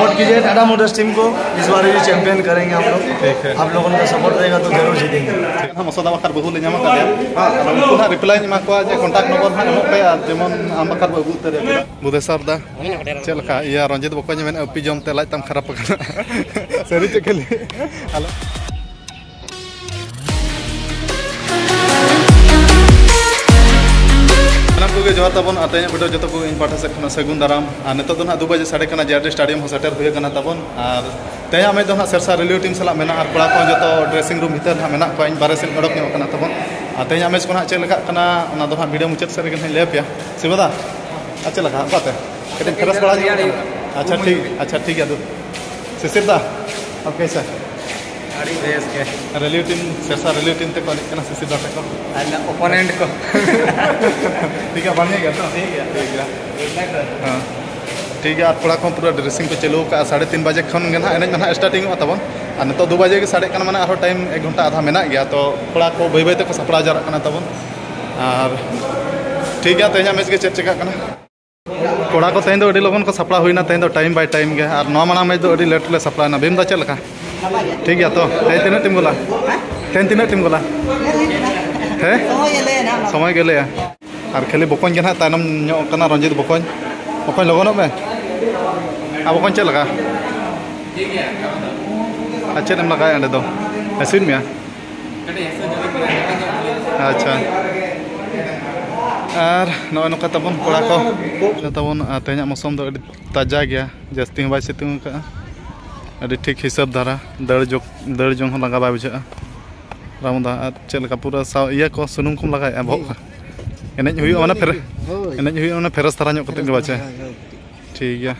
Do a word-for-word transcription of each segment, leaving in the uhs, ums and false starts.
Support कीजिए Tata Motors team को। इस बार भी चैंपियन करेंगे हम लोग। ठीक है। आप लोगों का सपोर्ट रहेगा तो जरूर जीतेंगे। ᱱᱟᱦᱟᱜ ᱢᱚᱥᱚᱫᱟ ᱵᱟᱠᱷᱟᱨ ᱵᱟᱹᱦᱩ ᱞᱮ ᱧᱟᱢ ᱟᱠᱟᱫᱮᱭᱟ᱾ ᱦᱮᱸ, ᱟᱫᱚ ᱩᱱᱠᱩ ᱱᱟᱦᱟᱜ ᱨᱤᱯᱞᱟᱭ ᱤᱧ ᱮᱢᱟ ᱠᱚᱣᱟ ᱡᱮ ᱠᱚᱱᱴᱟᱠᱴ ᱱᱚᱢᱵᱚᱨ ᱱᱟᱦᱟᱜ ᱮᱢᱚᱜ ᱯᱮ, ᱟᱨ ᱡᱮᱢᱚᱱ ᱟᱢ ᱵᱟᱠᱷᱟᱨ ᱵᱚ ᱟᱹᱜᱩ ᱩᱛᱟᱹᱨᱮᱭᱟ᱾ ᱵᱩᱫᱷᱮᱥᱟᱨ ᱫᱟ, ᱪᱮᱫ ᱞᱮᱠᱟ? ᱤᱭᱟᱹ, ᱨᱚᱧᱡᱤᱛ ᱵᱚᱠᱚᱧ ᱢᱮᱱᱮᱫᱼᱟ, ᱩᱯᱤ ᱡᱚᱢ ᱛᱮ ᱞᱟᱡ ᱛᱟᱢ ᱠᱷᱟᱨᱟᱯ ᱟᱠᱟᱱᱟ᱾ ᱥᱟᱹᱨᱤ ᱪᱮᱫ ᱠᱷᱟᱹᱞᱤ? ᱦᱮᱞᱳ᱾ ᱥᱟᱱᱟᱢ ᱠᱚᱜᱮ ᱡᱚᱦᱟᱨ ᱛᱟᱵᱚᱱ, ᱟᱨ ᱛᱮᱦᱮᱧᱟᱜ ᱵᱷᱤᱰᱤᱭᱳ ᱡᱚᱛᱚ ᱠᱚ ᱤᱧ ᱯᱟᱦᱴᱟ ᱥᱮᱫ ᱠᱷᱚᱱᱟᱜ ᱥᱟᱹᱜᱩᱱ ᱫᱟᱨᱟᱢ᱾ ᱟᱨ ᱱᱤᱛᱚᱜ ᱫᱚ ᱱᱟᱦᱟᱜ ᱫᱩ ᱵᱟᱡᱮ ᱥᱟᱰᱮ ᱠᱟᱱᱟ, ᱡᱮ ᱟᱨ ᱰᱤ ᱥᱴᱮᱰᱤᱭᱟᱢ ᱦᱚᱸ ᱥᱮᱴᱮᱨ ᱦᱩᱭ ᱟᱠᱟᱱᱟ ᱛᱟᱵᱚᱱ᱾ ᱟᱨ ᱛᱮᱦᱮᱧᱟᱜ ᱢᱮᱪ ᱫᱚ ᱱᱟᱦᱟᱜ ᱥᱮᱨᱥᱟ ᱨᱤᱞᱤᱣ ᱴᱤᱢ ᱥᱟᱞᱟᱜ ᱢᱮᱱᱟᱜᱼᱟ, ᱟᱨ ᱠᱚᱲᱟ ᱠᱚᱦᱚᱸ ᱡᱚᱛᱚ ᱰᱨᱮᱥᱤᱝ ᱨᱩᱢ ᱵᱷᱤᱛᱟᱹᱨ ᱱᱟᱦᱟᱜ ᱢᱮᱱᱟᱜ ᱠᱚᱣᱟ, ᱤᱧ ᱵᱟᱨᱦᱮ ᱥᱮᱫ ᱚᱰᱚᱠ ᱧᱚᱜ ᱠᱟᱱᱟ ᱛᱟᱵᱚᱱ᱾ ᱟᱨ ᱛᱮᱦᱮᱧᱟᱜ ᱢᱮᱪ ᱠᱚ ᱱᱟᱦᱟᱜ ᱪᱮᱫ ᱞᱮᱠᱟᱜ ᱠᱟᱱᱟ, ᱚᱱᱟ ᱫᱚ ᱱᱟᱦᱟᱜ ᱵᱷᱤᱰᱤᱭᱳ ᱢᱩᱪᱟᱹᱫ ᱥᱮᱫ ᱨᱮᱜᱮ ᱱᱟᱦᱟᱜ ᱤᱧ ᱞᱟᱹᱭ ᱟᱯᱮᱭᱟ᱾ ᱥᱤᱵᱟᱹ ᱫᱟ, ᱟᱨ ᱪᱮᱫ ᱞᱮᱠᱟ ᱚᱠᱟᱛᱮ? ᱠᱟᱹᱴᱤᱡ ᱯᱷᱨᱮᱥ ᱵᱟᱲᱟ ᱧᱚᱜ ᱠᱟᱱᱟ? ᱟᱪᱪᱷᱟ, ᱴᱷᱤᱠ, ᱟᱪᱪᱷᱟ, ᱴᱷᱤᱠ ᱜᱮᱭᱟ ᱫᱩ᱾ ᱥᱤᱥᱤᱨ ᱫᱟ, ᱟᱯᱮ ᱥᱮ? ᱟᱹᱰᱤ ᱵᱮᱥ ᱜᱮ᱾ ᱨᱮᱞᱤ ᱴᱤᱢ, ᱥᱮᱨᱥᱟ ᱨᱮᱞᱤ ᱴᱤᱢ ᱛᱮᱠᱚ ᱮᱱᱮᱡ ᱠᱟᱱᱟ ᱥᱤᱥᱤᱨ ᱫᱟ ᱛᱟᱠᱚ᱾ ᱟᱨ ᱚᱯᱳᱱᱮᱱᱴ ᱠᱚ᱾ ᱴᱷᱤᱠ ᱜᱮᱭᱟ, ᱵᱟᱝ ᱦᱮᱡ ᱜᱮᱭᱟ ᱛᱚ? ᱴᱷᱤᱠ ᱜᱮᱭᱟ᱾ ᱴᱷᱤᱠ ᱜᱮᱭᱟ᱾ ᱦᱮᱸ᱾ ᱴᱷᱤᱠ ᱜᱮᱭᱟ, ᱟᱨ ᱠᱚᱲᱟ ᱠᱚᱦᱚᱸ ᱯᱩᱨᱟᱹ ᱰᱨᱮᱥᱤᱝ ᱠᱚ ᱪᱟᱹᱞᱩ ᱟᱠᱟᱫᱼᱟ᱾ ᱥᱟᱲᱮ ᱛᱤᱱ ᱵᱟᱡᱮ ᱠᱷᱚᱱ ᱜᱮ ᱱᱟᱦᱟᱜ ᱮᱱᱮᱡ ᱢᱟ ᱱᱟᱦᱟᱜ ᱥᱴᱟᱨᱴᱤᱝ ᱚᱜᱼᱟ ᱛᱟᱵᱚᱱ᱾ ᱟᱨ ᱱᱤᱛᱚᱜ ᱫᱩ ᱵᱟᱡᱮ ᱜᱮ ᱥᱟᱰᱮᱜ ᱠᱟᱱᱟ, ᱢᱟᱱᱮ ᱟᱨᱦᱚᱸ ᱴᱟᱭᱤᱢ ᱮᱠ ᱜᱷᱚᱱᱴᱟ ᱟᱫᱷᱟ ᱢᱮᱱᱟᱜ ᱜᱮᱭᱟ᱾ ᱛᱚ ᱠᱚᱲᱟ ᱠᱚ ᱵᱟᱹᱭ ᱵᱟᱹᱭ ᱛᱮᱠᱚ ᱥᱟᱯᱲᱟᱣ ᱡᱟᱣᱨᱟᱜ ᱠᱟᱱᱟ ᱛᱟᱵᱚᱱ᱾ ᱟᱨ ᱴᱷᱤᱠ ᱜᱮᱭᱟ, ᱛᱮᱦᱮᱧᱟᱜ ᱢᱮᱪ ᱜᱮ ᱪᱮᱫ ᱪᱮᱠᱟᱜ ᱠᱟᱱᱟ᱾ ᱠᱚᱲᱟ ᱠᱚ ᱛᱮᱦᱮᱧ ᱫᱚ ᱟᱹᱰᱤ ᱞᱚᱜᱚᱱ ᱠᱚ ᱥᱟᱯᱲᱟᱣ ᱦᱩᱭᱱᱟ, ᱛᱮᱦᱮᱧ ᱫᱚ ᱴᱟᱭᱤᱢ ᱵᱟᱭ ᱴᱟᱭᱤᱢ ᱜᱮ, ᱟᱨ ᱱᱚᱣᱟ ᱢᱟᱲᱟᱝ ᱢᱮᱪ ᱫᱚ ᱟᱹᱰᱤ ᱞᱮᱴ ᱞᱮ ᱥᱟᱯᱲᱟᱣ ᱮᱱᱟ᱾ ᱵᱷᱤᱢ ᱫᱟ ᱪᱮᱫ ᱞᱮᱠᱟ? ᱴᱷᱤᱠ ᱜᱮᱭᱟ ᱛᱚ? ᱛᱮᱦᱮᱧ ᱛᱤᱱᱟᱹᱜ ᱴᱤᱢ ᱜᱳᱞᱟ? ᱛᱮᱦᱮᱧ ᱛᱤᱱᱟᱹᱜ ᱴᱤᱢ ᱜᱳᱞᱟ? ᱦᱮᱸ? ᱥᱚᱢᱚᱭ ᱜᱮ ᱞᱟᱹᱭᱟ᱾ ᱟᱨ ᱠᱷᱟᱹᱞᱤ ᱵᱚᱠᱚᱧ ᱜᱮ ᱱᱟᱦᱟᱜ ᱛᱟᱭᱱᱚᱢ ᱧᱚᱜ ᱠᱟᱱᱟ, ᱨᱚᱧᱡᱤᱛ ᱵᱚᱠᱚᱧ᱾ ᱵᱚᱠᱚᱧ ᱞᱚᱜᱚᱱᱚᱜ ᱢᱮ᱾ ᱟᱨ ᱵᱚᱠᱚᱧ ᱪᱮᱫ ᱞᱮᱠᱟ? ᱟᱨ ᱪᱮᱫ ᱮᱢ ᱞᱟᱜᱟᱭᱟ ᱚᱸᱰᱮ ᱫᱚ? ᱦᱟᱹᱥᱩᱭᱮᱫ ᱢᱮᱭᱟ? ᱟᱪᱪᱷᱟ᱾ ᱟᱨ ᱱᱚᱜᱼᱚᱭ ᱱᱚᱝᱠᱟ ᱛᱟᱵᱚᱱ ᱠᱚᱲᱟ ᱠᱚ᱾ ᱛᱟᱵᱚᱱ, ᱟᱨ ᱛᱮᱦᱮᱧᱟᱜ ᱢᱚᱥᱚᱢ ᱫᱚ ᱟᱹᱰᱤ ᱛᱟᱡᱟ ᱜᱮᱭᱟ, ᱡᱟᱹᱥᱛᱤ ᱦᱚᱸ ᱵᱟᱭ ᱥᱤᱛᱩᱝ ᱟᱠᱟᱫᱼᱟ᱾ ᱟᱹᱰᱤ ᱴᱷᱤᱠ ᱦᱤᱥᱟᱹᱵ ᱫᱷᱟᱨᱟ, ᱫᱟᱹᱲ ᱡᱚᱜ-, ᱫᱟᱹᱲ ᱡᱚᱝ ᱦᱚᱸ ᱞᱟᱸᱜᱟ ᱵᱟᱭ ᱵᱩᱡᱷᱟᱹᱜᱼᱟ᱾ ᱨᱟᱢᱩᱫᱟ, ᱟᱨ ᱪᱮᱫ ᱞᱮᱠᱟ ᱯᱩᱨᱟᱹ ᱥᱟᱶ ᱤᱭᱟᱹ ᱠᱚ ᱥᱩᱱᱩᱢ ᱠᱚᱢ ᱞᱟᱜᱟᱣᱮᱫᱼᱟ ᱵᱚᱦᱚᱜ ᱠᱚ? ᱮᱱᱮᱡ ᱦᱩᱭᱩᱜᱼᱟ ᱢᱟᱱᱮ ᱯᱷᱮᱨᱮ-, ᱦᱳᱭ᱾ ᱮᱱᱮᱡ ᱦᱩᱭᱩᱜᱼᱟ ᱢᱟᱱᱮ ᱯᱷᱮᱨᱮᱥ ᱫᱷᱟᱨᱟ ᱧᱚᱜ ᱠᱟᱛᱮᱫ ᱜᱮ ᱵᱟᱪᱮ? ᱦᱳᱭ, ᱦᱳᱭ᱾ ᱴᱷᱤᱠ ᱜᱮᱭᱟ᱾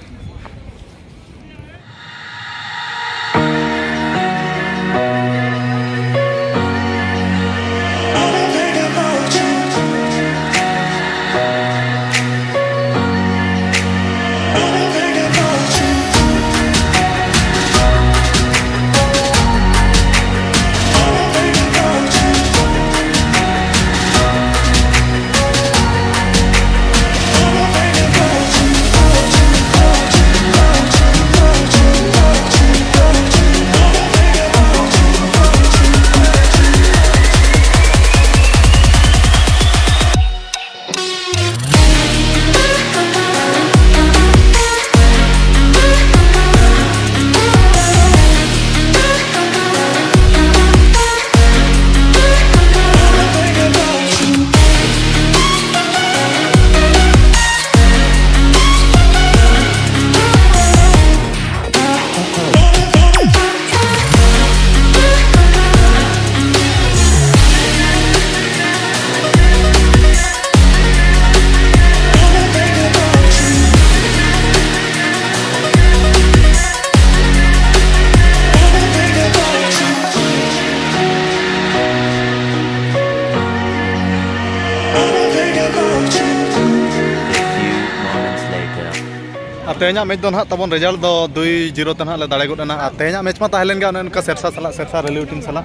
ᱛᱮᱦᱮᱧᱟᱜ ᱢᱮᱪ ᱫᱚ ᱱᱟᱦᱟᱜ ᱛᱟᱵᱚᱱ ᱨᱮᱡᱟᱞᱴ ᱫᱚ ᱫᱩᱭ ᱡᱤᱨᱳ ᱛᱮ ᱱᱟᱦᱟᱜ ᱞᱮ ᱫᱟᱲᱮ ᱜᱚᱫ ᱮᱱᱟ᱾ ᱟᱨ ᱛᱮᱦᱮᱧᱟᱜ ᱢᱮᱪ ᱢᱟ ᱛᱟᱦᱮᱸ ᱞᱮᱱ ᱜᱮ ᱚᱱᱮ ᱚᱱᱠᱟ ᱥᱮᱨᱥᱟ ᱥᱟᱞᱟᱜ, ᱥᱮᱨᱥᱟ ᱨᱮᱞᱤ ᱴᱤᱢ ᱥᱟᱞᱟᱜ᱾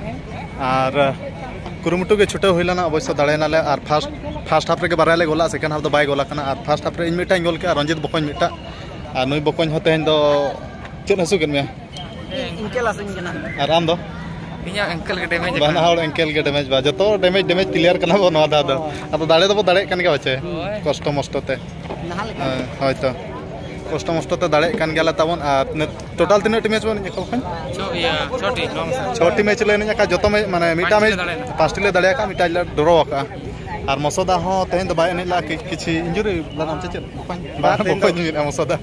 ᱟᱨ ᱠᱩᱨᱩᱢᱩᱴᱩ ᱜᱮ ᱪᱷᱩᱴᱟᱹᱣ ᱦᱩᱭ ᱞᱮᱱᱟ, ᱚᱵᱚᱥᱥᱚ ᱫᱟᱲᱮᱭᱮᱱᱟᱞᱮ᱾ ᱟᱨ ᱯᱷᱟᱥᱴ, ᱯᱷᱟᱥᱴ ᱦᱟᱯ ᱨᱮᱜᱮ ᱵᱟᱨᱭᱟ ᱞᱮ ᱜᱳᱞᱟ, ᱥᱮᱠᱮᱱᱰ ᱦᱟᱯ ᱫᱚ ᱵᱟᱭ ᱜᱳᱞ ᱟᱠᱟᱱᱟ᱾ ᱟᱨ ᱯᱷᱟᱥᱴ ᱦᱟᱯ ᱨᱮ ᱤᱧ ᱢᱤᱫᱴᱟᱝ ᱜᱳᱞ ᱠᱮᱜᱼᱟ, ᱨᱚᱧᱡᱤᱛ ᱵᱚᱠᱚᱧ ᱢᱤᱫᱴᱟᱝ᱾ ᱟᱨ ᱱᱩᱭ ᱵᱚᱠᱚᱧ ᱦᱚᱸ ᱛᱮᱦᱮᱧ ᱫᱚ ᱪᱮᱫ ᱦᱟᱹᱥᱩ ᱠᱮᱫ ᱢᱮᱭᱟ? ᱤᱱᱠᱟᱹ ᱞᱟᱥᱮᱧ ᱠᱟᱱᱟ᱾ ᱟᱨ ᱟᱢ ᱫᱚ? ᱤᱧᱟᱹᱜ ᱮᱝᱠᱮᱞ ᱜᱮ ᱰᱮᱢᱮᱡᱽ ᱵᱟᱱᱟ ᱟᱠᱟᱱᱟ᱾ ᱦᱚᱲ ᱮᱝᱠᱮᱞ ᱜᱮ ᱰᱮᱢᱮᱡᱽ ᱵᱟ, ᱡᱚᱛᱚ ᱰᱮᱢᱮᱡᱽ, ᱰᱮᱢᱮᱡᱽ ᱯᱞᱮᱭᱟᱨ ᱠᱟᱱᱟ ᱵᱚᱱ ᱱᱚᱣᱟ ᱫᱷᱟᱣ ᱫᱚ᱾ ᱟᱫᱚ ᱫᱟᱲᱮ ᱫᱚᱵᱚ ᱫᱟᱲᱮᱭᱟᱜ ᱠᱟᱱ ᱜᱮᱭᱟ ᱵᱟᱪᱮ? ᱦᱳᱭ᱾ ᱠᱚᱥᱴᱚ ᱢᱚᱥᱴᱚ ᱛᱮ᱾ ᱱᱟᱦᱟᱜ ᱞᱮᱠᱟ᱾ ᱦᱮᱸ, ᱦᱳᱭ ᱛᱚ᱾ ᱠᱚᱥᱴᱚ ᱢᱚᱥᱴᱚ ᱛᱮ ᱫᱟᱲᱮᱭᱟᱜ ᱠᱟᱱ ᱜᱮᱭᱟᱞᱮ ᱛᱟᱵᱚᱱ᱾ ᱟᱨ ᱱᱤᱛ ᱴᱳᱴᱟᱞ ᱛᱤᱱᱟᱹᱜ ᱴᱤ ᱢᱮᱪ ᱵᱚᱱ ᱮᱱᱮᱡ ᱟᱠᱟᱫ ᱵᱚᱠᱚᱧ? ᱪᱷᱚ, ᱤᱭᱟᱹ, ᱪᱷᱚᱴᱤ, ᱱᱚᱣᱟ ᱢᱮᱥᱟ᱾ ᱪᱷᱚᱴᱤ ᱢᱮᱪ ᱞᱮ ᱮᱱᱮᱡ ᱟᱠᱟᱫ, ᱡᱚᱛᱚ ᱢᱮᱪ, ᱢᱟᱱᱮ ᱢᱤᱫᱴᱟᱝ ᱯᱟᱸᱪᱴᱤ ᱢᱮᱪ ᱞᱮ ᱫᱟᱲᱮᱭᱮᱱᱟ᱾ ᱯᱟᱸᱪᱴᱤ ᱞᱮ ᱫᱟᱲᱮ ᱟᱠᱟᱫ, ᱢᱤᱫᱴᱟᱝ ᱞᱮ ᱰᱨᱚ ᱟᱠᱟᱫᱼᱟ᱾ ᱟᱨ ᱢᱚᱥᱚᱫᱟ ᱦᱚᱸ ᱛᱮᱦᱮᱧ ᱫᱚ ᱵᱟᱭ ᱮᱱᱮᱡ ᱞᱮᱫᱼᱟ, ᱠᱤ-, ᱠᱤᱪᱷᱩ ᱤᱱᱡᱩᱨᱤ ᱞᱮᱱᱟᱢ ᱥᱮ ᱪᱮᱫ ᱵᱚᱠᱚᱧ? ᱵᱟᱝ, ᱵᱟᱝ, ᱛᱮᱦᱮᱧ ᱫᱚ ᱵᱚᱠᱚᱧ ᱢᱮᱱᱮᱫᱼᱟ, ᱢᱚᱥᱚᱫᱟ᱾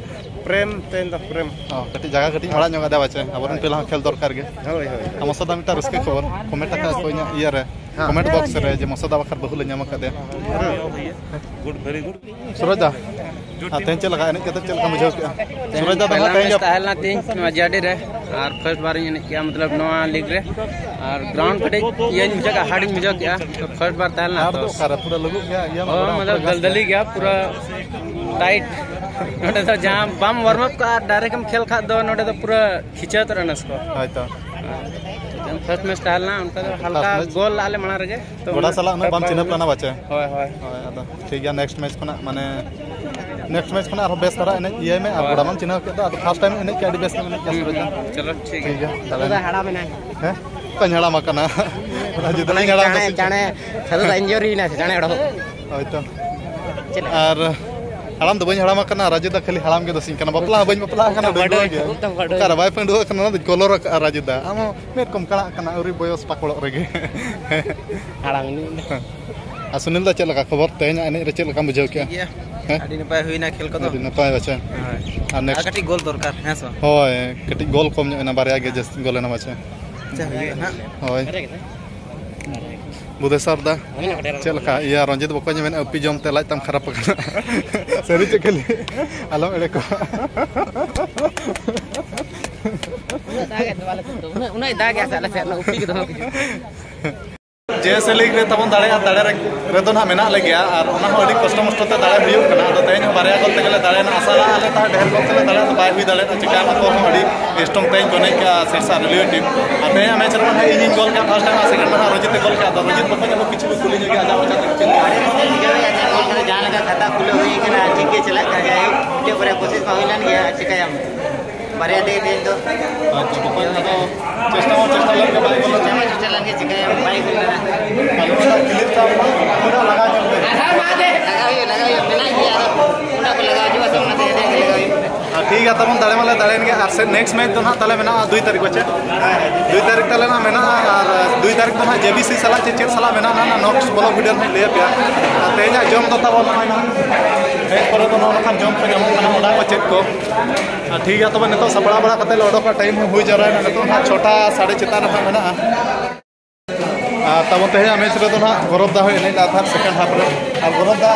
ᱯᱨᱮᱢ, ᱛᱮᱦᱮᱧ ᱫᱚ ᱯᱨᱮᱢ᱾ ᱚ, ᱠᱟᱹᱴᱤᱡ ᱡᱟᱭᱜᱟ ᱠᱟᱹᱴᱤᱡ ᱟᱲᱟᱜ ᱧᱚᱜ ᱟᱫᱮᱭᱟ ᱵᱟᱪᱮ, ᱟᱵᱚᱨᱮᱱ ᱯᱞᱮᱭᱟᱨ ᱦᱚᱸ ᱠᱷᱮᱞ ᱫᱚᱨᱠᱟᱨ ᱜᱮ᱾ ᱦᱳᱭ, ᱦᱳᱭ᱾ ᱟᱨ ᱢᱚᱥᱚᱫᱟ ᱢᱤᱫᱴᱟᱝ ᱨᱟᱹᱥᱠᱟᱹ ᱠᱷᱚᱵᱚᱨ, ᱠᱚᱢᱮᱱᱴ ᱟᱠᱟᱫ ᱠᱚ ᱤᱧᱟᱹᱜ ᱤᱭᱟᱹ ᱨᱮ, ᱦᱮᱸ᱾ ᱠᱚᱢᱮᱱᱴ ᱵᱚᱠᱥ ᱨᱮ ᱡᱮ ᱢᱚᱥᱚᱫᱟ ᱵᱟᱠᱷᱨᱟ ᱵᱟᱹᱦᱩ ᱞᱮ ᱧᱟᱢ ᱟᱠᱟᱫᱮᱭᱟ᱾ ᱥᱩᱨᱚᱡᱽ ᱫᱟ, ᱟᱨ ᱛᱮᱦᱮᱧ ᱪᱮᱫ ᱞᱮᱠᱟ ᱮᱱᱮᱡ ᱠᱟᱛᱮ ᱪᱮᱫ ᱞᱮᱠᱟᱢ ᱵᱩᱡᱷᱟᱹᱣ ᱠᱮᱜᱼᱟ? ᱥᱩᱨᱚᱡᱽ ᱫᱟ ᱫᱚ ᱯᱮᱦᱞᱟ ᱱᱟᱦᱟᱜ ᱛᱮᱦᱮᱧ ᱢᱮᱪ ᱜᱮ ᱛᱟᱦᱮᱸ ᱞᱮᱱᱟ ᱛᱮᱦᱮᱧ ᱱᱚᱣᱟ ᱡᱤ ᱟᱨ ᱰᱤ ᱨᱮ, ᱟᱨ ᱯᱷᱟᱨᱥᱴ ᱵᱟᱨ ᱤᱧ ᱮᱱᱮᱡ ᱠᱮᱜᱼᱟ, ᱢᱚᱛᱞᱚᱵ ᱱᱚᱣᱟ ᱞᱤᱜᱽ ᱨᱮ, ᱟᱨ ᱜᱨᱟᱣᱩᱱᱰ ᱠᱟᱹᱴᱤᱡ ᱤᱭᱟᱹᱧ ᱵᱩᱡᱷᱟᱹᱣ ᱠᱮᱜᱼᱟ, ᱦᱟᱨᱰ ᱤᱧ ᱵᱩᱡᱷᱟᱹᱣ ᱠᱮᱜᱼᱟ, ᱛᱚ ᱯᱷᱟᱨᱥᱴ ᱵᱟᱨ ᱛᱟᱦᱮᱸ ᱞᱮᱱᱟ ᱦᱟᱨᱰ ᱛᱚ᱾ ᱫᱚ ᱚᱠᱟᱨᱮ? ᱯᱩᱨᱟᱹ ᱞᱟᱹᱵᱩᱫ ᱜᱮᱭᱟ, ᱤᱭᱟᱹ ᱢᱟ ᱦᱳᱭ, ᱜᱚᱰᱟ ᱢᱚᱛᱞᱚᱵ ᱯᱩᱨᱟᱹ ᱜᱷᱟᱥ ᱫᱟᱞᱫᱟᱞᱤ ᱜᱮᱭᱟ᱾ ᱜᱮᱭᱟ ᱯᱩᱨᱟᱹ ᱴᱟᱭᱤᱴ᱾ ᱱᱚᱰᱮ ᱫᱚ ᱡᱟᱦᱟᱸ ᱵᱟᱢ ᱣᱟᱨᱢ ᱟᱯ ᱠᱟᱜᱼᱟ, ᱰᱟᱭᱨᱮᱠᱴ ᱮᱢ ᱠᱷᱮᱞ ᱠᱷᱟᱡ ᱫᱚ ᱱᱚᱰᱮ ᱫᱚ ᱯᱩᱨᱟᱹ ᱠᱷᱤᱪᱟᱹ ᱩᱛᱟᱹᱨᱚᱜᱼᱟ ᱱᱟᱥ ᱠᱚ᱾ ᱦᱳᱭ ᱛᱚ᱾ ᱯᱷᱟᱨᱥᱴ ᱢᱮᱪ ᱛᱟᱦᱮᱸ ᱞᱮᱱᱟ, ᱚᱱᱠᱟ ᱫᱚ ᱦᱟᱞᱠᱟ ᱯᱷᱟᱨᱥᱴ ᱢᱮᱪ ᱜᱳᱞ ᱞᱟᱜ ᱞᱮ ᱢᱟᱲᱟᱝ ᱨᱮᱜᱮ᱾ ᱛᱚ ᱜᱚᱰᱟ ᱩᱱᱟᱹᱜ ᱥᱟᱞᱟᱜ ᱩᱱᱟᱹᱜ ᱵᱟᱢ ᱪᱤᱱᱦᱟᱹᱯ ᱞᱮᱱᱟ ᱵᱟᱪᱮ? ᱦᱳᱭ, ᱦᱳᱭ᱾ ᱦᱳᱭ, ᱟᱫᱚ ᱴᱷᱤᱠ ᱜᱮᱭᱟ, ᱱᱮᱠᱥᱴ ᱢᱮᱪ ᱠᱷᱚᱱᱟᱜ ᱢᱟᱱᱮ, ᱱᱮᱠᱥᱴ ᱢᱮᱪ ᱠᱷᱚᱱᱟᱜ ᱟᱨᱦᱚᱸ ᱵᱮᱥ ᱫᱷᱟᱨᱟ ᱮᱱᱮᱡ ᱤᱭᱟᱹᱭ ᱢᱮ, ᱟᱨ ᱦᱳᱭ᱾ ᱜᱚᱰᱟ ᱢᱟᱢ ᱪᱤᱱᱦᱟᱹᱯ ᱠᱮᱫ ᱫᱚ, ᱟᱫᱚ ᱯᱷᱟᱨᱥᱴ ᱴᱟᱭᱤᱢ ᱮᱱᱮᱡ ᱠᱮᱫ, ᱟᱹᱰᱤ ᱵᱮᱥ ᱮᱢ ᱮᱱᱮᱡ ᱠᱮᱫᱟ, ᱦᱩᱸ, ᱥᱩᱨᱚᱡᱽ ᱫᱟ᱾ ᱦᱩᱸ, ᱪᱚᱞᱚ, ᱴᱷᱤᱠ ᱴᱷᱤᱠ ᱜᱮᱭᱟ᱾ ᱜᱮᱭᱟ, ᱛᱟᱦᱞᱮ᱾ ᱫᱟᱫᱟ ᱦᱟᱲᱟᱢ ᱮᱱᱟᱭ᱾ ᱦᱮᱸ? ᱚᱠᱚᱧ ᱦᱟᱲᱟᱢ ᱟᱠᱟᱱᱟ? ᱟᱨ ᱡᱩᱫᱤ ᱡᱟᱱᱮ, ᱵᱟᱹᱧ ᱦᱟᱲᱟᱢ ᱡᱟᱱᱮ, ᱫᱚ ᱪᱮᱫ? ᱡᱟᱱᱮ ᱥᱟᱹᱨᱩ ᱫᱟ ᱤᱧᱡᱚᱨᱤ ᱮᱱᱟᱭ ᱥᱮ ᱡᱟᱱᱮ ᱚᱰᱚᱠ᱾ ᱦᱳᱭ ᱛᱚ᱾ ᱪᱮᱫ ᱞᱮᱠᱟ? ᱟᱨ ᱦᱟᱲᱟᱢ ᱫᱚ ᱵᱟᱹᱧ ᱦᱟᱲᱟᱢ ᱟᱠᱟᱱᱟ, ᱨᱟᱡᱩ ᱫᱟ ᱠᱷᱟᱹᱞᱤ ᱦᱟᱲᱟᱢ ᱜᱮ ᱫᱚᱥᱤᱧ ᱠᱟᱱᱟ, ᱵᱟᱯᱞᱟ ᱦᱚᱸ ᱵᱟᱹᱧ ᱵᱟᱯᱞᱟ ᱟᱠᱟᱱᱟ, ᱰᱟᱺᱜᱩᱣᱟᱹ ᱜᱮ᱾ ᱚᱠᱟᱨᱮ ᱵᱟᱭ ᱯᱟᱹᱸᱰᱩᱣᱟᱹ ᱠᱟᱱᱟ, ᱚᱱᱟ ᱫᱚᱧ ᱠᱚᱞᱚᱨ ᱟᱠᱟᱫᱼᱟ ᱨᱟᱡᱩ ᱫᱟ᱾ ᱟᱢ ᱦᱚᱸ ᱢᱮᱫ ᱠᱚᱢ ᱠᱟᱲᱟᱜ ᱠᱟᱱᱟ, ᱟᱹᱣᱨᱤ ᱵᱚᱭᱚᱥ ᱯᱟᱠᱚᱲᱚᱜ ᱨᱮᱜᱮ᱾ ᱦᱟᱲᱟᱢ ᱮᱱᱟᱹᱧ᱾ ᱟᱨ ᱥᱩᱱᱤᱞ ᱫᱟ, ᱪᱮᱫ ᱞᱮᱠᱟ ᱠᱷᱚᱵᱚᱨ? ᱛᱮᱦᱮᱧᱟᱜ ᱮᱱᱮᱡ ᱨᱮ ᱪᱮᱫ ᱞᱮᱠᱟᱢ ᱵᱩᱡᱷᱟᱹᱣ ᱠᱮᱜᱼᱟ? ᱴᱷᱤᱠ ᱜᱮᱭᱟ᱾ ᱦᱮᱸ? ᱟᱹᱰᱤ ᱱᱟᱯᱟᱭ ᱦᱩᱭᱱᱟ ᱠᱷᱮᱞ ᱠᱚᱫᱚ᱾ ᱟᱹᱰᱤ ᱱᱟᱯᱟᱭ ᱵᱟᱪᱷᱟ᱾ ᱦᱳᱭ᱾ ᱟᱨ ᱟᱨ next? ᱠᱟᱹᱴᱤᱡ ᱜᱳᱞ ᱫᱚᱨᱠᱟᱨ, ᱦᱮᱸ ᱥᱮ ᱵᱟᱝ? ᱦᱳᱭ, ᱠᱟᱹᱴᱤᱡ ᱜᱳᱞ ᱠᱚᱢ ᱧᱚᱜ ᱮᱱᱟ, ᱵᱟᱨᱭᱟ ᱜᱮ ᱡᱟᱹᱥᱛᱤ ᱜᱳᱞ ᱮᱱᱟ ᱵᱟᱪᱷᱟ᱾ ᱟᱪᱪᱷᱟ, ᱦᱩᱭᱩᱜᱼᱟ ᱱᱟᱦᱟᱜ᱾ ᱦᱳᱭ᱾ ᱵᱩᱫᱷᱮᱥᱚᱨ ᱫᱟ, ᱪᱮᱫ ᱞᱮᱠᱟ? ᱤᱭᱟᱹ, ᱨᱚᱧᱡᱤᱛ ᱵᱚᱠᱚᱧ ᱢᱮᱱᱟ, ᱩᱯᱤ ᱡᱚᱢ ᱛᱮ ᱞᱟᱡ ᱛᱟᱢ ᱠᱷᱟᱨᱟᱯ ᱟᱠᱟᱱᱟ᱾ ᱥᱟᱹᱨᱤ ᱪᱮᱫ ᱠᱷᱟᱹᱞᱤ? ᱟᱞᱚᱢ ᱮᱲᱮ ᱠᱚᱣᱟ᱾ ᱩᱱᱟᱹᱜ ᱫᱟᱜ ᱜᱮ ᱛᱚ ᱟᱞᱮ ᱥᱮᱫ ᱫᱚ, ᱩᱱᱟᱹᱜ, ᱩᱱᱟᱹᱜ ᱫᱟᱜ ᱜᱮ ᱥᱮ ᱟᱞᱮ ᱥᱮᱫ, ᱩᱱᱟᱹᱜ ᱩᱯᱤ ᱜᱮ ᱫᱚᱢᱮ ᱠᱚ ᱦᱤᱡᱩᱜᱼᱟ᱾ ᱡᱮ ᱥᱮ ᱞᱤᱜᱽ ᱨᱮ ᱛᱟᱵᱚᱱ ᱫᱟᱲᱮᱭᱟᱜᱼᱟ, ᱫᱟᱲᱮ ᱨᱮ ᱨᱮᱫᱚ ᱱᱟᱦᱟᱜ ᱢᱮᱱᱟᱜ ᱞᱮᱜᱮᱭᱟ, ᱟᱨ ᱚᱱᱟ ᱦᱚᱸ ᱟᱹᱰᱤ ᱠᱚᱥᱴᱚ ᱢᱚᱥᱴᱚ ᱛᱮ ᱫᱟᱲᱮ ᱦᱩᱭᱩᱜ ᱠᱟᱱᱟ᱾ ᱟᱫᱚ ᱛᱮᱦᱮᱧ ᱦᱚᱸ ᱵᱟᱨᱭᱟ ᱜᱚᱞ ᱛᱮᱜᱮ ᱞᱮ ᱫᱟᱲᱮᱭᱮᱱᱟ᱾ ᱟᱥᱟ ᱞᱟᱜᱼᱟ ᱞᱮ ᱛᱟᱦᱮᱸᱫ ᱰᱷᱮᱨ ᱜᱚᱞ ᱛᱮᱞᱮ ᱫᱟᱲᱮᱭᱟᱜᱼᱟ, ᱟᱫᱚ ᱵᱟᱭ ᱦᱩᱭ ᱫᱟᱲᱮᱭᱟᱜᱼᱟ᱾ ᱪᱤᱠᱟᱹᱭᱟᱢ, ᱟᱠᱚ ᱦᱚᱸ ᱟᱹᱰᱤ ᱥᱴᱨᱚᱝ ᱛᱮᱦᱮᱧ ᱠᱚ ᱮᱱᱮᱡ ᱠᱟᱜᱼᱟ ᱥᱤᱨᱥᱟ ᱨᱮᱞᱣᱮ ᱴᱤᱢ᱾ ᱟᱨ ᱛᱮᱦᱮᱧᱟᱜ ᱢᱮᱪ ᱨᱮᱢᱟ ᱱᱟᱦᱟᱜ ᱤᱧᱤᱧ ᱜᱚᱞ ᱠᱟᱜᱼᱟ ᱯᱷᱟᱥᱴ ᱴᱟᱭᱤᱢ, ᱟᱨ ᱥᱮᱠᱮᱱᱰ ᱢᱟ ᱱᱟᱦᱟᱜ ᱨᱚᱡᱤᱛ ᱮ ᱜᱚᱞ ᱠᱟᱜᱼᱟ᱾ ᱟᱫᱚ ᱨᱚᱡᱤᱛ ᱵᱚᱠᱚᱧ ᱟᱵᱚ ᱠᱤᱪᱷᱩ ᱠᱚ ᱠᱩᱞᱤ ᱧᱚᱜ ᱜᱮᱭᱟ, ᱟᱡᱟᱜ ᱢᱚᱪᱟ ᱛᱮ ᱪᱮᱫ ᱞᱟᱹᱭ? ᱡᱟᱦᱟᱸ ᱞᱮᱠᱟ ᱠᱷᱟᱛᱟ ᱠᱷᱩᱞᱟᱹᱣ ᱦᱩᱭ ᱠᱟᱱᱟ, ᱴᱷᱤᱠ ᱜᱮ ᱪᱟᱞᱟᱜ ᱠᱟᱱ ᱜᱮᱭᱟ᱾ ᱟᱭᱩᱵ ᱢᱤᱫᱴᱮᱡ ᱵᱟᱨᱭᱟ ᱠᱳᱥᱤᱥ ᱢᱟ ᱦᱩᱭ ᱞᱮᱱ ᱜᱮᱭᱟ, ᱪᱤᱠᱟᱹᱭᱟᱢ? ᱵᱟᱨᱭᱟ ᱫᱮᱡ ᱫᱮᱡ ᱫᱚ᱾ ᱟᱪᱪᱷᱟ, ᱵᱚᱠᱚᱧ, ᱟᱫᱚ ᱪᱮᱥᱴᱟ ᱢᱟ ᱪᱮᱥᱴᱟ ᱞᱮᱱ ᱜᱮ, ᱵᱟᱭ ᱜᱚᱞ ᱞᱮᱱᱟ᱾ ᱪᱮᱥᱴᱟ ᱢᱟ ᱪᱮᱥᱴᱟ ᱞᱮᱱ ᱜᱮ, ᱪᱤᱠᱟᱹᱭᱟᱢ? ᱵᱟᱭ ᱜᱚᱞ ᱞᱮᱱᱟ᱾ ᱟᱫᱚ ᱚᱱᱟ ᱠᱷᱮᱞᱳᱰ ᱴᱟᱜ ᱚᱱᱟ ᱞᱟᱜᱟᱣ ᱧᱚᱜ ᱯᱮ᱾ ᱞᱟᱜᱟᱣ ᱦᱩᱭᱩᱜᱼᱟ, ᱞᱟᱜᱟᱣ ᱦᱩᱭᱩᱜᱼᱟ, ᱢᱮᱱᱟᱜ ᱜᱮᱭᱟ, ᱟᱫᱚ ᱚᱱᱟ ᱠᱚ ᱞᱟᱜᱟᱣ ᱦᱤᱡᱩᱜᱼᱟ ᱥᱮ, ᱚᱱᱟᱛᱮ ᱦᱮᱸᱫᱮ ᱜᱮ ᱞᱟᱜᱟᱣ ᱦᱩᱭᱩᱜᱼᱟ᱾ ᱟᱨ ᱴᱷᱤᱠ ᱜᱮᱭᱟ, ᱛᱟᱵᱚᱱ ᱫᱟᱲᱮ ᱢᱟᱞᱮ ᱫᱟᱲᱮᱭᱮᱱ ᱜᱮᱭᱟ᱾ ᱟᱨ ᱥᱮ ᱱᱮᱠᱥᱴ ᱢᱮᱪ ᱫᱚ ᱱᱟᱦᱟᱜ ᱛᱟᱞᱮ ᱢᱮᱱᱟᱜᱼᱟ ᱫᱩᱭ ᱛᱟᱹᱨᱤᱠᱷ ᱵᱟᱪᱮ? ᱫᱩᱭ ᱛᱟᱨᱤᱠᱷ ᱛᱟᱞᱮ ᱱᱟᱜ ᱢᱮᱱᱟᱜᱼᱟ, ᱟᱨ ᱫᱩᱭ ᱛᱟᱨᱤᱠᱷ ᱫᱚ ᱱᱟᱜ ᱡᱮ ᱵᱤ ᱥᱤ ᱥᱟᱞᱟᱜ ᱪᱮᱫ ᱪᱮᱫ ᱥᱟᱞᱟᱜ ᱢᱮᱱᱟᱜᱼᱟ, ᱚᱱᱟ ᱱᱚᱣᱟ ᱱᱮᱠᱥᱴ ᱵᱞᱚᱜ ᱵᱷᱤᱰᱤᱭᱳ ᱨᱮ ᱱᱟᱜ ᱞᱟᱹᱭ ᱟᱯᱮᱭᱟ᱾ ᱟᱨ ᱛᱮᱦᱮᱧᱟᱜ ᱡᱚᱢ ᱫᱚ ᱛᱟᱵᱚᱱ ᱱᱚᱜᱼᱚᱭ ᱱᱟᱜ ᱦᱮᱡ ᱯᱚᱨᱮ ᱫᱚ ᱱᱚᱜᱼᱚ ᱱᱚᱝᱠᱟᱱ ᱡᱚᱢ ᱠᱚ ᱧᱟᱢᱚᱜ ᱠᱟᱱᱟ, ᱚᱱᱟ ᱠᱚ ᱪᱮᱫ ᱠᱚ᱾ ᱟᱨ ᱴᱷᱤᱠ ᱜᱮᱭᱟ, ᱛᱚᱵᱮ ᱱᱤᱛᱚᱜ ᱥᱟᱯᱲᱟᱣ ᱵᱟᱲᱟ ᱠᱟᱛᱮ ᱞᱮ ᱚᱰᱚᱠᱚᱜᱼᱟ᱾ ᱴᱟᱭᱤᱢ ᱦᱚᱸ ᱦᱩᱭ ᱡᱟᱣᱨᱟᱭᱮᱱᱟ, ᱱᱤᱛᱚᱜ ᱱᱟᱜ ᱪᱷᱚᱴᱟ ᱥᱟᱲᱮ ᱪᱮᱛᱟᱱ ᱨᱮ ᱱᱟᱜ ᱢᱮᱱᱟᱜᱼᱟ᱾ ᱟᱨ ᱛᱟᱵᱚᱱ ᱛᱮᱦᱮᱧᱟᱜ ᱢᱮᱪ ᱨᱮᱫᱚ ᱱᱟᱜ ᱜᱚᱨᱚᱵᱽ ᱫᱟ ᱦᱚᱸᱭ ᱮᱱᱮᱡ ᱞᱮᱫ ᱛᱟᱦᱮᱸᱫ ᱥᱮᱠᱮᱱᱰ ᱦᱟᱯ ᱨᱮ᱾ ᱟᱨ ᱜᱚᱨᱚᱵᱽ ᱫᱟ,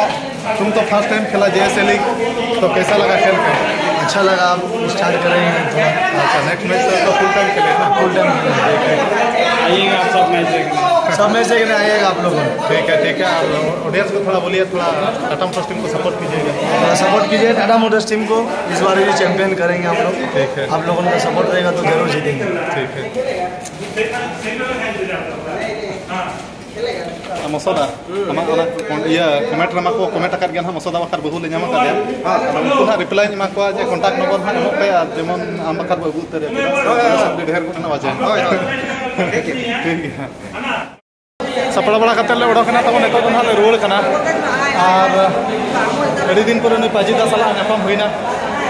तुम तो फर्स्ट टाइम खेला जे एस ए लीग, तो कैसा लगा खेल के? अच्छा लगा, आप स्टार्ट कर रहे हैं थोड़ा। अच्छा, नेक्स्ट मैच तो फुल टाइम खेले ना? फुल टाइम खेले। आइएगा आप सब मैच देखने। सब मैच देखने आइएगा आप लोगों। ठीक है, ठीक है। आप ऑडियंस को थोड़ा बोलिए, थोड़ा टाटा मोटर्स टीम को सपोर्ट कीजिएगा। थोड़ा सपोर्ट कीजिए टाटा मोटर्स टीम को, इस बार भी चैंपियन करेंगे हम लोग। ठीक है। आप लोगों का सपोर्ट रहेगा तो जरूर जीतेंगे। ठीक है। ᱢᱚᱥᱚᱫᱟ, ᱟᱢᱟᱜ ᱚᱱᱟ ᱠᱚ-, ᱤᱭᱟᱹ, ᱠᱚᱢᱮᱱᱴ ᱨᱮᱢᱟ ᱠᱚ ᱠᱚᱢᱮᱱᱴ ᱟᱠᱟᱫ ᱜᱮᱭᱟ ᱱᱟᱦᱟᱜ, ᱢᱚᱥᱚᱫᱟ ᱵᱟᱠᱷᱨᱟ ᱵᱟᱹᱦᱩ ᱞᱮ ᱧᱟᱢ ᱟᱠᱟᱫᱮᱭᱟ᱾ ᱟᱫᱚ ᱩᱱᱠᱩ ᱱᱟᱦᱟᱜ ᱨᱤᱯᱞᱟᱭ ᱤᱧ ᱮᱢᱟ ᱠᱚᱣᱟ ᱡᱮ ᱠᱚᱱᱴᱟᱠᱴ ᱱᱚᱢᱵᱚᱨ ᱱᱟᱦᱟᱜ ᱮᱢᱚᱜ ᱯᱮ, ᱟᱨ ᱡᱮᱢᱚᱱ ᱟᱢ ᱵᱟᱠᱷᱨᱟ ᱵᱚ ᱟᱹᱜᱩ ᱩᱛᱟᱹᱨᱮᱭᱟ᱾ ᱦᱳᱭ, ᱦᱳᱭ, ᱦᱳᱭ᱾ ᱟᱹᱰᱤ ᱰᱷᱮᱨ ᱠᱚ ᱱᱟᱦᱟᱜ ᱵᱟᱡᱮ᱾ ᱦᱳᱭ, ᱦᱳᱭ᱾ ᱴᱷᱤᱠ ᱜᱮᱭᱟ᱾ ᱴᱷᱤᱠ ᱜᱮᱭᱟ᱾ ᱥᱟᱯᱲᱟᱣ ᱵᱟᱲᱟ ᱠᱟᱛᱮ ᱞᱮ ᱚᱰᱚᱠ ᱮᱱᱟ, ᱛᱟᱵᱚᱱ ᱱᱤᱛᱚᱜ ᱫᱚ ᱱᱟᱦᱟᱜ ᱞᱮ ᱨᱩᱣᱟᱹᱲ ᱠᱟᱱᱟ᱾ ᱟᱨ ᱟᱹᱰᱤ ᱫᱤᱱ ᱯᱚᱨᱮ ᱱᱩᱭ ᱯᱟᱹᱡᱤᱫᱟ ᱥᱟᱞᱟᱜ ᱧᱟᱯᱟᱢ ᱦᱩᱭᱱᱟ᱾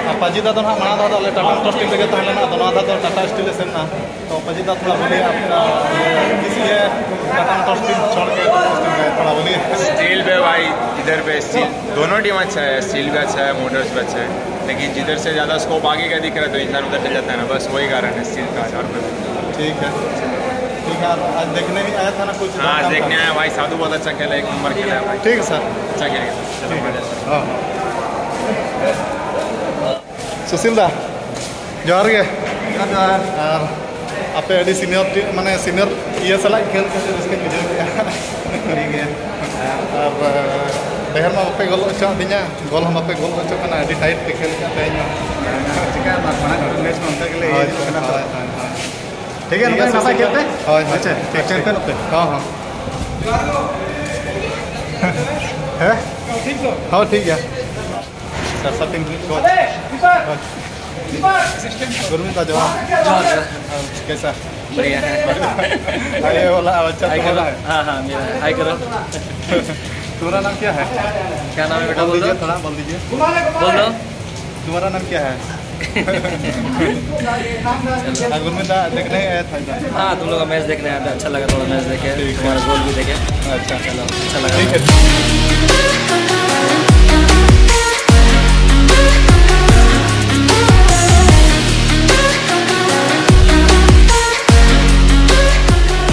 ᱟᱨ ᱯᱟᱹᱡᱤᱫᱟ ᱫᱚ ᱱᱟᱦᱟᱜ ᱢᱟᱲᱟᱝ ᱫᱷᱟᱣ ᱫᱚ ᱟᱞᱮ ᱴᱟᱴᱟ ᱢᱚᱴᱚᱨᱥ ᱴᱤᱢ ᱨᱮᱜᱮ ᱛᱟᱦᱮᱸ ᱞᱮᱱᱟ, ᱟᱫᱚ ᱱᱚᱣᱟ ᱫᱷᱟᱣ ᱫᱚ ᱴᱟᱴᱟ ᱥᱴᱤᱞ ᱞᱮ ᱥᱮᱱ ᱮᱱᱟ᱾ तो पाजी दा, थोड़ा बोलिए आप, अ, ये किस लिए टाटा मोटर्स टीम छोड़ के मोटर्स टीम गए, थोड़ा बोलिए। स्टील पे भाई, इधर पे स्टील, दोनों टीम अच्छा है, स्टील भी अच्छा है, मोटर्स भी अच्छा है, लेकिन जिधर से ज़्यादा स्कोप आगे का दिख रहा है तो इंसान उधर चल जाता है ना, बस वही कारण है स्टील का, और कोई। ठीक है, ठीक है। आप आज देखने भी आया था ना कुछ? हाँ, आज देखने आया भाई, साधु बहुत अच्छा खेला, एक नंबर खेला है भाई। ठीक है सर। अच्छा खेलेगा। ठीक है। हाँ। ᱥᱩᱥᱤᱞ ᱫᱟ, ᱡᱚᱦᱟᱨ ᱜᱮ᱾ ᱡᱚᱦᱟᱨ, ᱡᱚᱦᱟᱨ᱾ ᱟᱨ ᱟᱯᱮ ᱟᱹᱰᱤ ᱥᱤᱱᱤᱭᱚᱨ ᱴᱤ-, ᱢᱟᱱᱮ ᱥᱤᱱᱤᱭᱚᱨ ᱤᱭᱟᱹ ᱥᱟᱞᱟᱜ ᱠᱷᱮᱞ ᱠᱟᱛᱮ ᱨᱟᱹᱥᱠᱟᱹᱧ ᱵᱩᱡᱷᱟᱹᱣ ᱠᱮᱫᱟ᱾ ᱴᱷᱤᱠ ᱜᱮᱭᱟ᱾ ᱟᱨ ᱰᱷᱮᱨ ᱢᱟ ᱵᱟᱯᱮ ᱜᱳᱞ ᱦᱚᱪᱚᱣᱟᱫᱤᱧᱟ, ᱜᱳᱞ ᱦᱚᱸ ᱵᱟᱯᱮ ᱜᱳᱞ ᱦᱚᱪᱚ ᱠᱟᱱᱟ, ᱟᱹᱰᱤ ᱴᱟᱭᱤᱴ ᱯᱮ ᱠᱷᱮᱞ ᱠᱮᱫᱟ ᱛᱮᱦᱮᱧ ᱢᱟ᱾ ᱪᱤᱠᱟ ᱢᱟᱱᱮ ᱜᱷᱟᱴᱟ ᱢᱮᱪ ᱢᱟ ᱚᱱᱠᱟ ᱜᱮᱞᱮ ᱤᱭᱟᱹ ᱦᱳᱭ, ᱧᱚᱜ ᱠᱟᱱᱟ ᱛᱚ᱾ ᱦᱳᱭ, ᱦᱳᱭ, ᱦᱳᱭ᱾ ᱴᱷᱤᱠ ᱜᱮᱭᱟ, ᱴᱷᱤᱠ ᱱᱚᱝᱠᱟ ᱜᱮ ᱜᱮ ᱱᱟᱯᱟᱭ ᱥᱮ? ᱠᱷᱮᱞ ᱯᱮ᱾ ᱦᱳᱭ, ᱦᱳᱭ, ᱟᱪᱪᱷᱟ, ᱴᱷᱤᱠ, ᱴᱷᱤᱠ, ᱪᱟᱢᱯᱤᱭᱟᱱᱚᱜ ᱯᱮ᱾ ᱦᱚᱸ, ᱦᱚᱸ᱾ ᱦᱮᱸ? ᱦᱚᱸ, ᱴᱷᱤᱠ ᱜᱮᱭᱟ᱾ ᱥᱟᱨᱥᱟ ᱴᱤᱢ ᱨᱤᱱᱤᱡ ᱠᱳᱪ᱾ ᱠᱳᱪ᱾ ᱜᱩᱨᱢᱤᱛ ᱫᱟ, ᱡᱚᱦᱟᱨ᱾ ᱡᱚᱦᱟᱨ, ᱡᱚᱦᱟᱨ᱾ ᱠᱮᱥᱟ? बढ़िया है। अरे वाला, अच्छा, हाय करो। तुम्हारा है? हाँ, हाँ, मेरा है। हाय करो। तुम्हारा नाम क्या है? क्या नाम है बेटा, बोल दो। दीजिए, थोड़ा बोल दीजिए। बोल दो। तुम्हारा नाम क्या है? हाँ, गुरमीत दा, देखने आया था इधर। हाँ, तुम लोग का मैच देखने आया था, अच्छा लगा, थोड़ा मैच देखे, ठीक है। तुम्हारा गोल भी देखे। अच्छा। चलो, अच्छा लगा। ठीक है।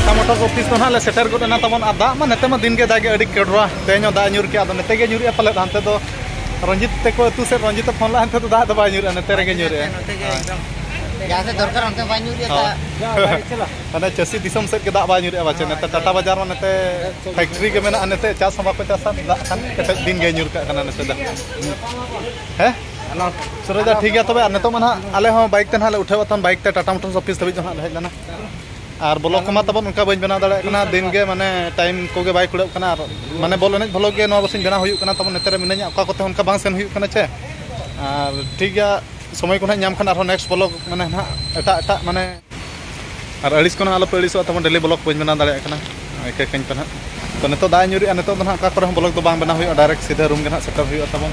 ᱴᱟᱴᱟ ᱢᱳᱴᱚᱨᱥ ᱚᱯᱷᱤᱥ ᱫᱚ ᱱᱟᱦᱟᱜ ᱞᱮ ᱥᱮᱴᱮᱨ ᱜᱚᱫ ᱮᱱᱟ ᱛᱟᱵᱚᱱ᱾ ᱟᱨ ᱫᱟᱜ ᱢᱟ ᱱᱚᱛᱮ ᱢᱟ ᱫᱤᱱ ᱜᱮ ᱫᱟᱜᱮ, ᱟᱹᱰᱤ ᱠᱮᱰᱨᱟ᱾ ᱛᱮᱦᱮᱧ ᱦᱚᱸ ᱫᱟᱜ ᱧᱩᱨ ᱠᱮᱜᱼᱟ, ᱟᱫᱚ ᱱᱚᱛᱮ ᱜᱮ ᱧᱩᱨᱮᱜᱼᱟ ᱯᱟᱞᱮᱫ᱾ ᱦᱟᱱᱛᱮ ᱫᱚ ᱨᱚᱧᱡᱤᱛ ᱛᱟᱠᱚ ᱟᱹᱛᱩ ᱥᱮᱫ ᱨᱚᱧᱡᱤᱛ ᱮ ᱯᱷᱳᱱ ᱞᱮᱫᱼᱟ, ᱦᱟᱱᱛᱮ ᱫᱚ ᱫᱟᱜ ᱫᱚ ᱵᱟᱭ ᱧᱩᱨᱮᱜᱼᱟ, ᱱᱚᱛᱮ ᱨᱮᱜᱮ ᱧᱩᱨᱮᱜᱼᱟ᱾ ᱱᱚᱛᱮ ᱜᱮ ᱮᱠᱫᱚᱢ᱾ ᱡᱟᱦᱟᱸ ᱥᱮᱫ ᱫᱚᱨᱠᱟᱨ ᱚᱱᱛᱮ ᱵᱟᱭ ᱧᱩᱨᱮᱜᱼᱟ ᱦᱳᱭ᱾ ᱫᱟᱜ᱾ ᱢᱟᱱᱮ ᱪᱟᱹᱥᱤ ᱫᱤᱥᱚᱢ ᱥᱮᱫ ᱜᱮ ᱫᱟᱜ ᱵᱟᱭ ᱧᱩᱨᱮᱜᱼᱟ ᱯᱟᱪᱮ᱾ ᱱᱚᱛᱮ ᱴᱟᱴᱟ ᱵᱟᱡᱟᱨ ᱢᱟ ᱱᱚᱛᱮ ᱯᱷᱮᱠᱴᱨᱤ ᱜᱮ ᱢᱮᱱᱟᱜᱼᱟ, ᱱᱚᱛᱮ ᱪᱟᱥ ᱦᱚᱸ ᱵᱟᱠᱚ ᱪᱟᱥᱟ, ᱫᱟᱜ ᱠᱷᱟᱱ ᱠᱮᱴᱮᱡ ᱫᱤᱱ ᱜᱮ ᱧᱩᱨ ᱠᱟᱜ ᱠᱟᱱᱟ ᱱᱚᱛᱮ ᱫᱚ᱾ ᱦᱮᱸ? ᱥᱩᱨᱚᱡᱽ ᱫᱟ, ᱴᱷᱤᱠ ᱜᱮᱭᱟ ᱛᱚᱵᱮ᱾ ᱟᱨ ᱱᱤᱛᱚᱜ ᱢᱟ ᱱᱟᱦᱟᱜ ᱟᱞᱮ ᱦᱚᱸ ᱵᱟᱭᱤᱠ ᱛᱮ ᱱᱟᱦᱟᱜ ᱞᱮ ᱩᱴᱷᱟᱹᱣ ᱟᱛᱟᱢ, ᱵᱟᱭᱤᱠ ᱛᱮ ᱴᱟᱴᱟ ᱢᱳᱴᱚᱨᱥ ᱚᱯᱷᱤᱥ ᱫᱷᱟᱹᱵᱤᱡ ᱫᱚ ᱱᱟᱦᱟᱜ ᱞᱮ ᱦᱮᱡ ᱞᱮᱱᱟ᱾ ᱟᱨ ᱵᱞᱚᱜ ᱠᱚᱢᱟ ᱛᱟᱵᱚᱱ ᱚᱱᱠᱟ ᱵᱟᱹᱧ ᱵᱮᱱᱟᱣ ᱫᱟᱲᱮᱭᱟᱜ ᱠᱟᱱᱟ, ᱫᱤᱱ ᱜᱮ ᱢᱟᱱᱮ ᱴᱟᱭᱤᱢ ᱠᱚᱜᱮ ᱵᱟᱭ ᱠᱩᱲᱟᱹᱜ ᱠᱟᱱᱟ᱾ ᱟᱨ ᱢᱟᱱᱮ ᱵᱚᱞ ᱮᱱᱮᱡ ᱵᱞᱚᱜ ᱜᱮ ᱱᱚᱣᱟ ᱵᱟᱨᱥᱤᱧ ᱵᱮᱱᱟᱣ ᱦᱩᱭᱩᱜ ᱠᱟᱱᱟ, ᱛᱟᱵᱚᱱ ᱱᱚᱛᱮ ᱨᱮ ᱢᱤᱱᱟᱹᱧᱟ, ᱚᱠᱟ ᱠᱚᱛᱮ ᱚᱱᱠᱟ ᱵᱟᱝ ᱥᱮᱱ ᱦᱩᱭᱩᱜ ᱠᱟᱱᱟ ᱪᱮ᱾ ᱟᱨ ᱴᱷᱤᱠ ᱜᱮᱭᱟ, ᱥᱚᱢᱚᱭ ᱠᱚ ᱱᱟᱦᱟᱜ ᱧᱟᱢ ᱠᱷᱟᱱ ᱟᱨᱦᱚᱸ ᱱᱮᱠᱥᱴ ᱵᱞᱚᱜ ᱢᱟᱱᱮ ᱱᱟᱦᱟᱜ ᱮᱴᱟᱜ ᱮᱴᱟᱜ ᱢᱟᱱᱮ ᱟᱨ ᱟᱹᱲᱤᱥ ᱠᱚ ᱱᱟᱦᱟᱜ ᱟᱞᱚᱯᱮ ᱟᱹᱲᱤᱥᱚᱜᱼᱟ ᱛᱟᱵᱚᱱ, ᱰᱮᱞᱤ ᱵᱞᱚᱜ ᱵᱟᱹᱧ ᱵᱮᱱᱟᱣ ᱫᱟᱲᱮᱭᱟᱜ ᱠᱟᱱᱟ, ᱤᱠᱟᱹ ᱠᱟᱹᱧ ᱯᱮ ᱱᱟᱦᱟᱜ᱾ ᱛᱚ ᱱᱤᱛᱚᱜ ᱫᱟᱜ ᱮ ᱧᱩᱨᱮᱜᱼᱟ, ᱱᱤᱛᱚᱜ ᱫᱚ ᱱᱟᱦᱟᱜ ᱚᱠᱟ ᱠᱚᱨᱮ ᱦᱚᱸ ᱵᱞᱚᱜ ᱫᱚ ᱵᱟᱝ ᱵᱮᱱᱟᱣ ᱦᱩᱭᱩᱜᱼᱟ, ᱰᱟᱭᱨᱮᱠᱴ ᱥᱤᱫᱷᱟᱹ ᱨᱩᱢ ᱜᱮ ᱱᱟᱦᱟᱜ ᱥᱮᱴᱮᱨ ᱦᱩᱭᱩᱜᱼᱟ ᱛᱟᱵᱚᱱ᱾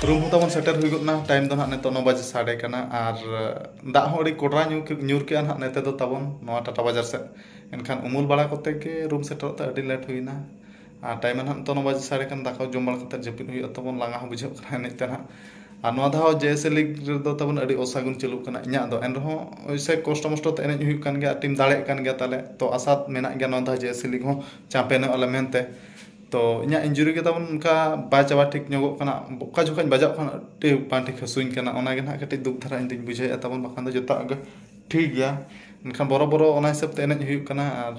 ᱨᱩᱢ ᱦᱚᱸ ᱛᱟᱵᱚᱱ ᱥᱮᱴᱮᱨ ᱦᱩᱭ ᱜᱚᱫ ᱮᱱᱟ᱾ ᱴᱟᱭᱤᱢ ᱫᱚ ᱱᱟᱦᱟᱜ ᱱᱤᱛᱚᱜ ᱱᱚ ᱵᱟᱡᱮ ᱥᱟᱰᱮ ᱠᱟᱱᱟ᱾ ᱟᱨ ᱫᱟᱜ ᱦᱚᱸ ᱟᱹᱰᱤ ᱠᱚᱰᱨᱟ ᱧᱩ-, ᱧᱩᱨ ᱠᱮᱜᱼᱟ ᱱᱟᱦᱟᱜ ᱱᱚᱛᱮ ᱫᱚ ᱛᱟᱵᱚᱱ ᱱᱚᱣᱟ ᱴᱟᱴᱟ ᱵᱟᱡᱟᱨ ᱥᱮᱫ᱾ ᱮᱱᱠᱷᱟᱱ ᱩᱢᱩᱞ ᱵᱟᱲᱟ ᱠᱚᱛᱮ ᱜᱮ ᱨᱩᱢ ᱥᱮᱴᱮᱨᱚᱜ ᱛᱮ ᱟᱹᱰᱤ ᱞᱮᱴ ᱦᱩᱭᱱᱟ᱾ ᱟᱨ ᱴᱟᱭᱤᱢ ᱱᱟᱦᱟᱜ ᱱᱤᱛᱚᱜ ᱱᱚ ᱵᱟᱡᱮ ᱥᱟᱰᱮ ᱠᱟᱱᱟ, ᱫᱟᱠᱟ ᱡᱚᱢ ᱵᱟᱲᱟ ᱠᱟᱛᱮ ᱡᱟᱹᱯᱤᱫ ᱦᱩᱭᱩᱜᱼᱟ ᱛᱟᱵᱚᱱ, ᱞᱟᱸᱜᱟ ᱦᱚᱸ ᱵᱩᱡᱷᱟᱹᱜ ᱠᱟᱱᱟ ᱮᱱᱮᱡ ᱛᱮ ᱱᱟᱦᱟᱜ᱾ ᱟᱨ ᱱᱚᱣᱟ ᱫᱷᱟᱣ ᱡᱮ ᱮᱥ ᱮ ᱞᱤᱜᱽ ᱨᱮᱫᱚ ᱛᱟᱵᱚᱱ ᱟᱹᱰᱤ ᱚᱥᱟᱜᱩᱱ ᱪᱟᱹᱞᱩᱜ ᱠᱟᱱᱟ ᱤᱧᱟᱹᱜ ᱫᱚ, ᱮᱱ ᱨᱮᱦᱚᱸ ᱳᱭᱥᱮ ᱠᱚᱥᱴᱚ ᱢᱚᱥᱴᱚ ᱛᱮ ᱮᱱᱮᱡ ᱦᱩᱭᱩᱜ ᱠᱟᱱ ᱜᱮᱭᱟ, ᱟᱨ ᱴᱤᱢ ᱫᱟᱲᱮᱭᱟᱜ ᱠᱟᱱ ᱜᱮᱭᱟ ᱛᱟᱞᱮ᱾ ᱛᱚ ᱟᱥᱟ ᱢᱮᱱᱟᱜ ᱜᱮᱭᱟ ᱱᱚᱣᱟ ᱫᱷᱟᱣ ᱡᱮ ᱮᱥ ᱮ ᱞᱤᱜᱽ ᱦᱚᱸ ᱪᱟᱢᱯᱤᱭᱟᱱᱚᱜ ᱟᱞᱮ ᱢᱮᱱᱛᱮ᱾ ᱛᱚ ᱤᱧᱟᱹᱜ ᱤᱱᱡᱩᱨᱤ ᱜᱮ ᱛᱟᱵᱚᱱ ᱚᱱᱠᱟ ᱵᱟᱭ ᱪᱟᱵᱟ ᱴᱷᱤᱠ ᱧᱚᱜᱚᱜ ᱠᱟᱱᱟ, ᱚᱠᱟ ᱡᱚᱠᱷᱚᱡ ᱵᱟᱡᱟᱜ ᱠᱷᱟᱱ ᱟᱹᱰᱤ ᱵᱟᱝ ᱴᱷᱤᱠ ᱦᱟᱹᱥᱩᱧ ᱠᱟᱱᱟ, ᱚᱱᱟ ᱜᱮ ᱱᱟᱦᱟᱜ ᱠᱟᱹᱴᱤᱡ ᱫᱩᱠ ᱫᱷᱟᱨᱟ ᱤᱧ ᱫᱩᱧ ᱵᱩᱡᱷᱟᱹᱣᱮᱫᱼᱟ ᱛᱟᱵᱚᱱ, ᱵᱟᱠᱷᱟᱱ ᱫᱚ ᱡᱚᱛᱚᱣᱟᱜ ᱜᱮ ᱴᱷᱤᱠ ᱜᱮᱭᱟ᱾ ᱢᱮᱱᱠᱷᱟᱱ ᱵᱚᱨᱚ ᱵᱚᱨᱚ ᱚᱱᱟ ᱦᱤᱥᱟᱹᱵ ᱛᱮ ᱮᱱᱮᱡ ᱦᱩᱭᱩᱜ ᱠᱟᱱᱟ, ᱟᱨ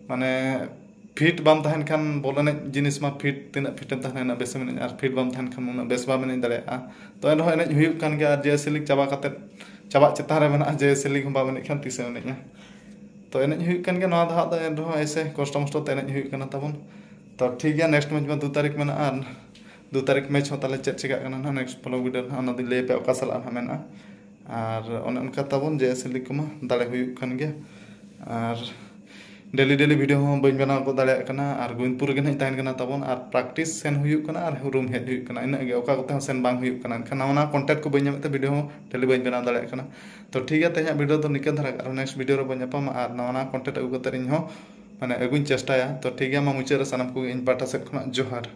ᱢᱟᱱᱮ ᱯᱷᱤᱴ ᱵᱟᱢ ᱛᱟᱦᱮᱱ ᱠᱷᱟᱱ ᱵᱚᱞ ᱮᱱᱮᱡ ᱡᱤᱱᱤᱥ ᱢᱟ ᱯᱷᱤᱴ ᱛᱤᱱᱟᱹᱜ ᱯᱷᱤᱴᱮᱢ ᱛᱟᱦᱮᱱᱟ ᱩᱱᱟᱹᱜ ᱵᱮᱥᱮᱢ ᱮᱱᱮᱡᱼᱟ, ᱟᱨ ᱯᱷᱤᱴ ᱵᱟᱢ ᱛᱟᱦᱮᱱ ᱠᱷᱟᱱ ᱩᱱᱟᱹᱜ ᱵᱮᱥ ᱵᱟᱢ ᱮᱱᱮᱡ ᱫᱟᱲᱮᱭᱟᱜᱼᱟ᱾ ᱛᱚ ᱮᱱᱨᱮᱦᱚᱸ ᱮᱱᱮᱡ ᱦᱩᱭᱩᱜ ᱠᱟᱱ ᱜᱮᱭᱟ, ᱟᱨ ᱡᱮ ᱮᱥ ᱮ ᱞᱤᱜᱽ ᱪᱟᱵᱟ ᱠᱟᱛᱮᱫ, ᱪᱟᱵᱟᱜ ᱪᱮᱛᱟᱱ ᱨᱮ ᱢᱮᱱᱟᱜᱼᱟ, ᱡᱮ ᱮᱥ ᱮ ᱞᱤᱜᱽ ᱦᱚᱸ ᱵᱟᱢ ᱮᱱᱮᱡ ᱠᱷᱟᱱ ᱛᱤᱥᱮᱢ ᱮᱱᱮᱡᱼᱟ? ᱛᱚ ᱮᱱᱮᱡ ᱦᱩᱭᱩᱜ ᱠᱟᱱ ᱜᱮᱭᱟ ᱱᱚᱣᱟ ᱫᱷᱟᱣ ᱫᱚ, ᱮᱱᱨᱮᱦᱚᱸ ᱮᱭᱥᱮ ᱠᱚᱥᱴᱚ ᱢᱚᱥᱴᱚ ᱛᱮ ᱮᱱᱮᱡ ᱦᱩᱭᱩᱜ ᱠᱟᱱᱟ ᱛᱟᱵᱚᱱ᱾ ᱛᱚ ᱴᱷᱤᱠ ᱜᱮᱭᱟ, ᱱᱮᱠᱥᱴ ᱢᱮᱪ ᱢᱟ ᱫᱩ ᱛᱟᱹᱨᱤᱠᱷ ᱢᱮᱱᱟᱜᱼᱟ, ᱟᱨ ᱫᱩ ᱛᱟᱹᱨᱤᱠᱷ ᱢᱮᱪ ᱦᱚᱸ ᱛᱟᱦᱞᱮ ᱪᱮᱫ ᱪᱤᱠᱟᱹᱜ ᱠᱟᱱᱟ ᱱᱟᱦᱟᱜ, ᱱᱮᱠᱥᱴ ᱵᱷᱞᱚᱜ ᱵᱷᱤᱰᱤᱭᱳ ᱨᱮ ᱱᱟᱦᱟᱜ ᱚᱱᱟ ᱫᱚᱧ ᱞᱟᱹᱭ ᱟᱯᱮᱭᱟ ᱚᱠᱟ ᱥᱟᱞᱟᱜ ᱱᱟᱦᱟᱜ ᱢᱮᱱᱟᱜᱼᱟ᱾ ᱟᱨ ᱚᱱᱮ ᱚᱱᱠᱟ ᱛᱟᱵᱚᱱ ᱡᱮ ᱮᱥ ᱮ ᱞᱤᱜᱽ ᱠᱚᱢᱟ ᱫᱟᱲᱮ ᱦᱩᱭᱩᱜ ᱠᱟᱱ ᱜᱮᱭᱟ, ᱟᱨ ᱰᱮᱞᱤ ᱰᱮᱞᱤ ᱵᱷᱤᱰᱤᱭᱳ ᱦᱚᱸ ᱵᱟᱹᱧ ᱵᱮᱱᱟᱣ ᱜᱚᱫ ᱫᱟᱲᱮᱭᱟᱜ ᱠᱟᱱᱟ, ᱟᱨ ᱜᱳᱵᱤᱱᱫᱯᱩᱨ ᱨᱮᱜᱮ ᱱᱟᱦᱟᱜ ᱤᱧ ᱛᱟᱦᱮᱱ ᱠᱟᱱᱟ ᱛᱟᱵᱚᱱ, ᱟᱨ ᱯᱨᱮᱠᱴᱤᱥ ᱥᱮᱱ ᱦᱩᱭᱩᱜ ᱠᱟᱱᱟ ᱟᱨ ᱨᱩᱢ ᱦᱮᱡ ᱦᱩᱭᱩᱜ ᱠᱟᱱᱟ, ᱤᱱᱟᱹᱜ ᱜᱮ, ᱚᱠᱟ ᱠᱚᱛᱮ ᱦᱚᱸ ᱥᱮᱱ ᱵᱟᱝ ᱦᱩᱭᱩᱜ ᱠᱟᱱᱟ᱾ ᱮᱱᱠᱷᱟᱱ ᱱᱟᱣᱟ ᱱᱟᱣᱟ ᱠᱚᱱᱴᱮᱱᱴ ᱠᱚ ᱵᱟᱹᱧ ᱧᱟᱢᱮᱫ ᱛᱮ ᱵᱷᱤᱰᱤᱭᱳ ᱦᱚᱸ ᱰᱮᱞᱤ ᱵᱟᱹᱧ ᱵᱮᱱᱟᱣ ᱫᱟᱲᱮᱭᱟᱜ ᱠᱟᱱᱟ᱾ ᱛᱚ ᱴᱷᱤᱠ ᱜᱮᱭᱟ, ᱛᱮᱦᱮᱧᱟᱜ ᱵᱷᱤᱰᱤᱭᱳ ᱫᱚ ᱱᱤᱝᱠᱟᱹ ᱫᱷᱟᱨᱟ ᱜᱮ, ᱟᱨᱦᱚᱸ ᱱᱮᱠᱥᱴ ᱵᱷᱤᱰᱤᱭᱳ ᱨᱮᱵᱚᱱ ᱧᱟᱯᱟᱢᱟ ᱟᱨ ᱱᱟᱣᱟ ᱱᱟᱣᱟ ᱠᱚᱱᱴᱮᱱᱴ ᱟᱹᱜᱩ ᱠᱟᱛᱮ ᱤᱧ ᱦᱚᱸ ᱢᱟᱱᱮ ᱟᱹᱜᱩᱧ ᱪᱮᱥᱴᱟᱭᱟ᱾ ᱛᱚ ᱴᱷᱤᱠ ᱜᱮᱭᱟ, ᱢᱟ ᱢᱩᱪᱟᱹᱫ ᱨᱮ ᱥᱟᱱᱟᱢ ᱠᱚᱜᱮ ᱤᱧ ᱯᱟᱦᱴᱟ ᱥᱮᱫ ᱠᱷᱚᱱᱟᱜ ᱡᱚᱦᱟᱨ᱾